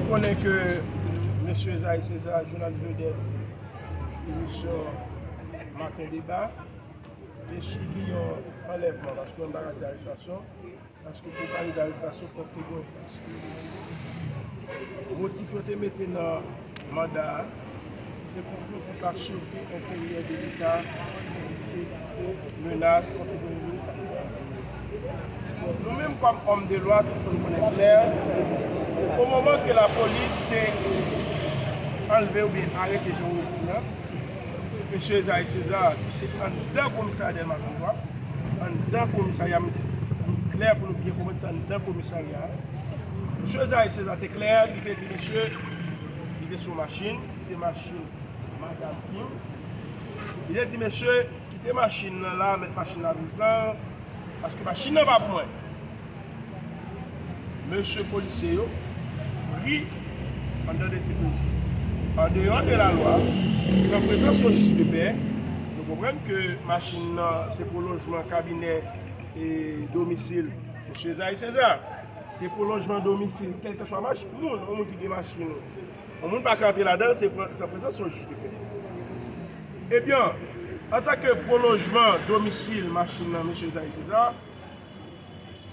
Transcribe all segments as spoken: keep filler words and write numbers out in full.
Konnen ke mesye Esaïe César, jounalis vedèt emisyon Maten Deba, te sibi yon anlèvman, paske yon bagay de arestasyon, paske pou pale de arestasyon, fòk te gen yon fòs. Motif yo te mete nan manda a, se konplo kont la sirte enteryè de Leta, e menas kont premye minis. Nou menm kòm òm de lwa, tout moun konnen klè, o moman ke lapolis te anlve oubyen arete Jean Rosy an, mesye Esaïe César, ki se anndan komisarya Dèlma trannntwa, anndan komisarya, m di, m klè pou nou byen konprann, se anndan komisarya a. Mesye Esaïe César te klè, li te di mesye, li te sou machin, se machin Madanm Kim. Li te di mesye, kite machin nan la, mèt machin nan vivan, paske machin nan pa pou mwen. Mesye polisye yo pri anndan D C P J. Andeyò de lalwa, san prezans yon jij de pè, nou konprann ke machin nan se pwolonjman kabinè e domisil mesye Esaïe César. Se pwolonjman domisil, kèlkeswa machin moun, yon moun ki gen machin, yon moun pa ka antre ladan l, se pran, san prezans yon jij de pè. Ebyen, antanke pwolonjman domisil machin nan mesye Esaïe César,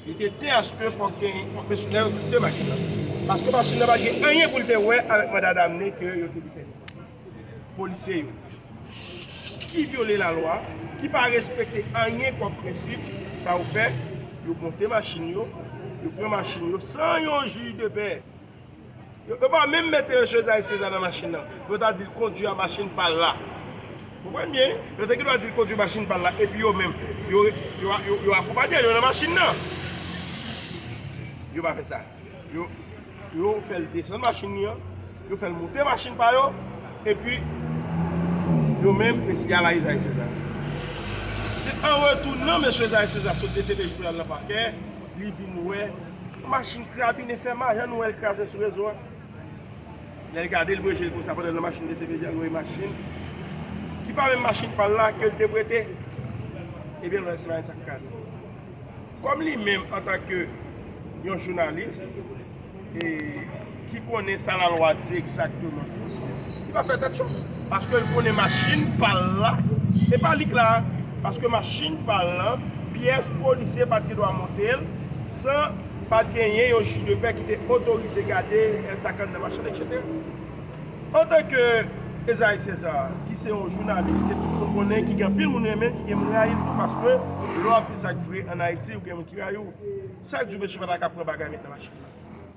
li te tyen aske fòk gen, fòk mesye yo kite machin nan. Paske machin nan pa gen anyen pou l te wè avèk manda damne ke yo te desène. Polisye yo, ki vyole lalwa, ki pa respekte anyen kòm prensip, sa yo fè, yo monte machin yo, yo pran machin yo san yon jij de pè. Yo, yo pa menm mete mesye Esaïe César nan machin nan. Yo ta di l kondui a machin pa l la. Konprann byen? Yo te gen dwa di l kondui machin pa l la. Epi yo menm, yo, yo, yo, yo akonpanye l, yo nan machin nan. Yo pa fè sa. Yo, yo fè l desann machin li an. Yo fè l moute machin pa yo. Epi, yo menm, mesye a la Esaïe César. Se an retounan mesye Esaïe César sot D C P J pou l al nan pakè, li vin wè yon machin krabinen fè mal, jan nou wè l kraze sou rezo a. Lè l gade, l bwè je l konsa pandan l nan machin D C P J a, l wè machin ki pa menm machin pa l la ke l te prete. Ebyen, l wè se pa yon sa k kraze. Kòm li menm, antanke yon jounalis, e, ki konnen sa lalwa di egzakteman, li pa fè tèt cho. Paske l konnen machin pa l la, e pa li k la, paske machin pa l lan, pyès polisye pa t gen dwa monte l san pa t genyen yon jij de pè ki te otorize gade sa k anndan machin nan, etsetera. Antanke Esaïe César, ki se yon jounalis ke tout moun konnen, ki gen anpil moun renmen, ki gen moun rayi l tou, paske lè w ap di sa k vre ann Ayiti, ou gen moun ki rayi w. Chak jou mesye pa ta ka pran bagay met nan machin nan.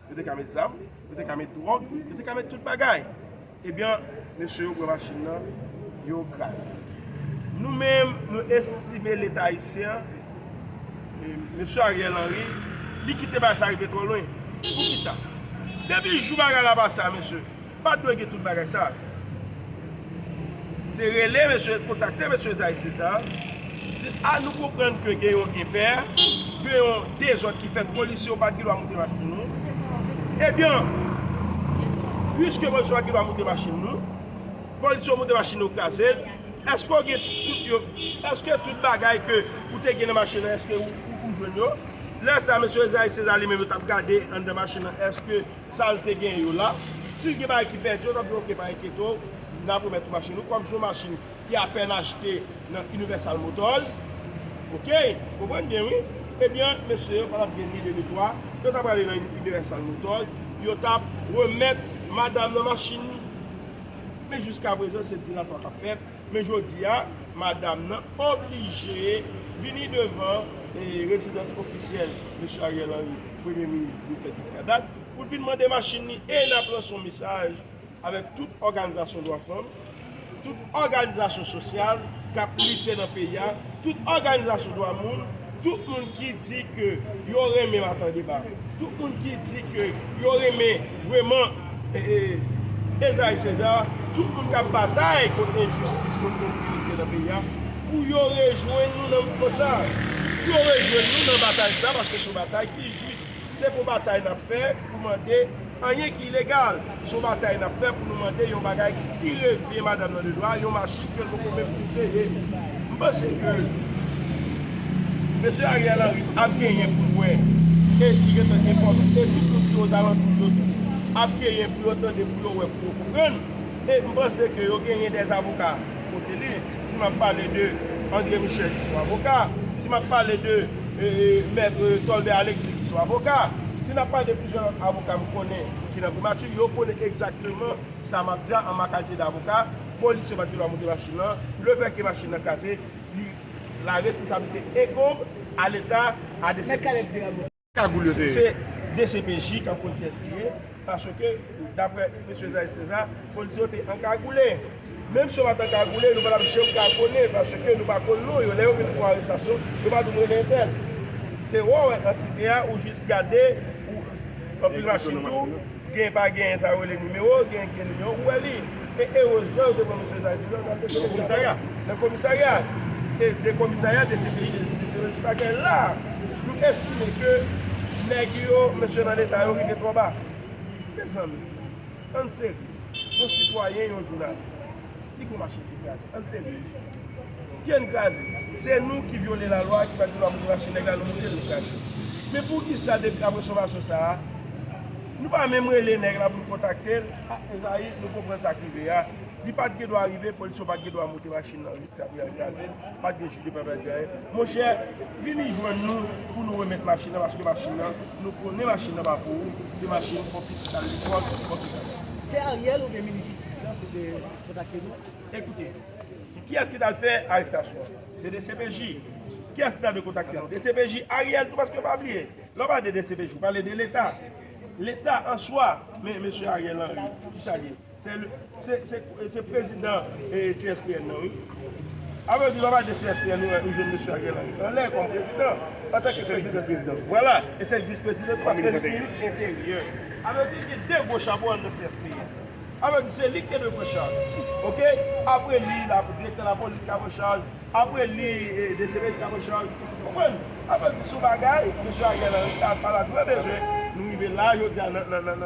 Yo te ka met zam, yo te ka met dwòg, yo te ka met tout bagay. Ebyen, mesye yo pran machin nan, yo kraze. Nou menm, nou estime Leta ayisyen, e, mesye Ariel Henry, li kite bagay sa rive twò lwen. Poukisa? Depi jou bagay la pase a, mesye, pa t dwe gen tout bagay sa. Se rele mesye, kontakte mesye Esaïe César, di, a, nou konprann ke gen yon enpè, gen yon dezòd ki fèt, polisye yo pa t gen dwa moute machin nou. Ebyen, piske polisye yo pa t gen dwa moute machin nou, polisye yo moute machin nou, kraze l, èske w gen tout yo, èske tout bagay ke ou te gen nan machin nan, èske ou, ou, ou jwenn yo? Lè sa, mesye Esaïe César li menm, yo t ap gade anndan machin nan, èske sa l te gen yo la. Si l gen bagay ki pèdi, yo t ap di, oke, pa enkyete w, n ap remèt ou machin ou. Kòm se yon machin ki apèn achte nan Universal Motors, oke, konprann byen, wi. Ebyen, mesye yo pa t ap gen ni de ni twa, yo t ap prale nan Universal Motors, yo t ap remèt madanm nan machin li. Men jiskaprezan, se dilatwa k ap fèt. Men jodi a, madanm nan oblije vini devan, e, rezidans ofisyèl mesye Ariel Henry, premye minis nou fè jiska dat, pou l vin mande machin li, e n ap lanse yon mesaj avèk tout òganizasyon dwa fanm, tout òganizasyon sosyal k ap lite nan peyi a, tout òganizasyon dwa moun, tout moun ki di ke yo renmen Maten Deba, tout moun ki di ke yo renmen vrèman, e, e, Esaïe César, tout moun k ap batay kont enjistis, kont enpinite nan peyi a, pou yo rejwenn nou nan mouvman sa a, pou yo rejwenn nou nan batay sa a, paske se yon batay ki jis. Se pou batay n ap fè pou mande anyen ki ilegal. Se yon batay n ap fè pou nou mande yon bagay ki revyen madanm nan de dwa, yon machin ke l poko menm peye. M panse ke mesye Ariel Henry ap genyen pou l wè e ki gentan enfòme, e tout moun ki ozalantou yo tou. ap genyen pou yo tande, pou yo wè, pou yo konprann. E m panse ke yo genyen dè avoka kote li. Si m ap pale de André Michel ki se yon avoka, si m ap pale de e, e, mèt e, Tolbert Alexis ki se yon avoka, si n ap pale de plizyè lòt avoka m konnen ki nan primati, yo konnen egzakteman sa m ap di a an ma kalite d avoka. Polisye pa t gen dwa monte machin nan. Lefètke machin nan kraze, li, la responsabilité incombe à l'État, à D C P J. Kagoul yo te ye. Se D C P J k ap konn kiyès li ye, paske, daprè mesye Zay Seza, polisye yo te ankagoule. Menm si yo pa t ankagoule, nou pa t ap janm ka konnen, paske nou pa konn non yo. Lè yo vin fè yon arestasyon, yo pa di w rele entèl. Se wè w wè antite a, ou jis gade, ou, anpil machin tou, gen pa gen sa yo rele nimewo, gen gen nimewo, ou wè li. E erezman, yo te pran mesye Zay Seza, nan komisarya. Nan komisarya. E de komisarya, D C P J, D C P J pa gen la. Nou estime ke nèg yo, mesye nan leta yo, rive twò ba. Mezanmi, ann serye. Yon sitwayen, yon jounalis. Li gon machin ki kraze. Ann serye. Ki ann kraze? Se nou ki vyole lalwa, ki pa t gen dwa moute machin nèg la, nou moute l, nou kraze. Men poukisa depi apre somasyon sa a, nou pa menm rele nèg la pou n kontakte l? A, Ezayi, nou konprann sa k rive a. Li pa t gen dwa rive, polisye yo pa t gen dwa moute machin nan jiska pou y al kraze l. Pa t gen jij de pè, pa t gen anyen. Monchè, vini jwenn nou pou nou remèt machin nan, paske machin nan, nou konnen machin nan pa pou ou. Se machin fon pitit al lekòl, fon pitit al. Se Ariel oubyen minis jistis la pou te kontakte nou? Ekoute, kiyès ki t al fè arestasyon an? Se D C P J. Kiyès ki t al kontakte nou? D C P J, Ariel tou, paske pa bliye. Lè w pale de D C P J, ou pale de Leta. Leta an swa, men mesye Ariel Henry, kisa l ye? Se, se, se, se prezidan e, C S P N nan, wi. A vle di, lè w pale de C S P N, ou, ou jwenn mesye Ariel Henry anlè kòm prezidan, antanke prezidan. Vwala, e se vis prezidan tou, paske li minis enteryè. A vle di, gen de gwo chapo anndan C S P N. A vle di, se li ki te dwe pran chaj. Oke? Apre li, la, direktè lapolis ki ka pran chaj. Apre li, e, D C P N ki ka pran chaj. Konprann? A vle di, sou bagay, mesye Ariel Henry ta pa la dwe bezwen nou rive la, jodi a nan, nan,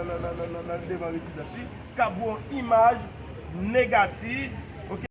nan devan rezidans li, k ap voye yon imaj negatif